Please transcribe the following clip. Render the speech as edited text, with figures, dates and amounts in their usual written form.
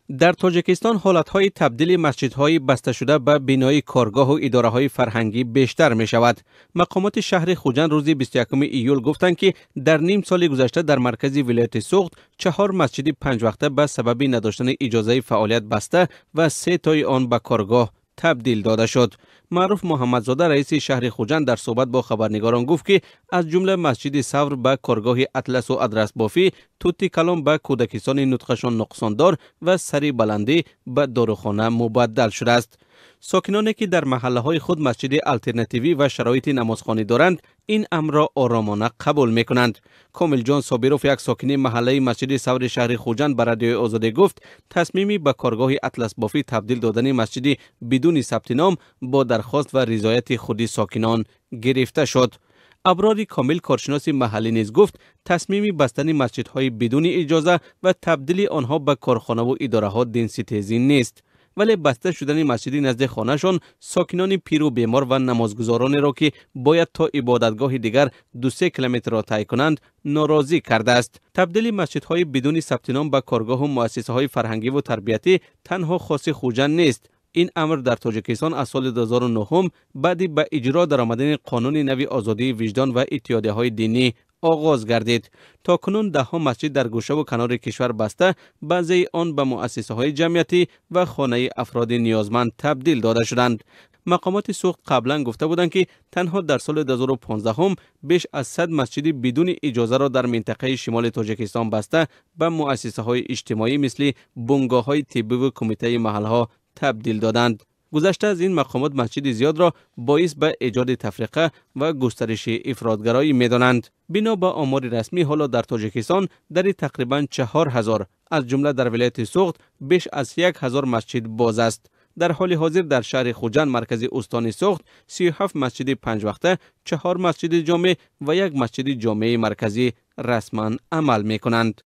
Дар Тоҷикистон ҳолатҳои табдили масҷидҳои басташуда ба бинои коргоҳу идораҳои фарҳангӣ бештар мешавад. Мақомоти шаҳри Хуҷанд рӯзи 21 июл гуфтанд, ки дар ним соли гузашта дар маркази вилояти Суғд 4 масҷиди панҷвақта ба сабаби надоштани иҷозаи фаъолият баста ва 3 тои он ба коргоҳ табдил дода шуд. Маъруф Муҳаммадзода, раиси шаҳри Хуҷанд, дар суҳбат бо хабарнигорон гуфт, ки аз ҷумла масҷиди Савр ба коргоҳи атласу адрасбофӣ, Тути Калон ба кӯдакистони нутқашон нуқсондор ва Сари Баландӣ ба дорухона мубаддал шудааст. Сокиноне ки дар маҳаллаҳои худ масҷиди алтернативӣ ва шароити намозхонӣ доранд, ин амрро оромона қабул мекунанд. Комилҷон Собиров, як сокини маҳаллаи масҷиди Саври шаҳри Хуҷанд, ба Радиои Озодӣ гуфт, тасмими ба коргоҳи атласбофӣ табдил додани масҷиди бидуни сабти ном бо дархост ва ризояти худи сокинон гирифта шуд. Аброри Комил, коршиноси маҳаллӣ, низ гуфт, тасмими бастани масҷидҳои бидуни иҷоза ва табдили онҳо ба корхонаву идораҳо динситезӣ нест, вале баста шудани масҷиди назди хонаашон сокинони пиру бемор ва намозгузоронеро, ки бояд то ибодатгоҳи дигар 2-3 километрро тай кунанд, норозӣ кардааст. Табдили масҷидҳои бидуни сабти ном ба коргоҳу муассисаҳои фарҳангиву тарбиятӣ танҳо хоси Хуҷанд нест. Ин амр дар Тоҷикистон аз соли 2009 баъди ба иҷро даромадани қонуни нави озодии виҷдон ва иттиҳодияҳои динӣ оғоз гардид. То кунун даҳҳо масҷид дар гӯшаву канори кишвар баста, баъзеи он ба муассисаҳои ҷамъиятӣ ва хонаи афроди ниёзманд табдил дода шуданд. Мақомоти Суғд қаблан гуфта буданд, ки танҳо дар соли 2015 беш аз 100 масҷиди бидуни иҷозаро дар минтақаи шимоли Тоҷикистон баста, ба муассисаҳои иҷтимоӣ мисли бунгоҳҳои тиббиву кумитаи маҳалҳо табдил доданд. Гузашта аз ин, мақомот масҷиди зиёдро боис ба эҷоди тафриқа ва густариши ифротгароӣ медонанд. Бино ба омори расмӣ, ҳоло дар Тоҷикистон дари тақрибан 4000, аз ҷумла дар вилояти Суғд беш аз 1000 масҷид боз аст. Дар ҳоли ҳозир дар шаҳри Хуҷанд, маркази устони Суғд, 37 масҷиди панҷвақта, 4 масҷиди ҷомеъ ва 1 масҷиди ҷомеи марказӣ расман амал мекунанд.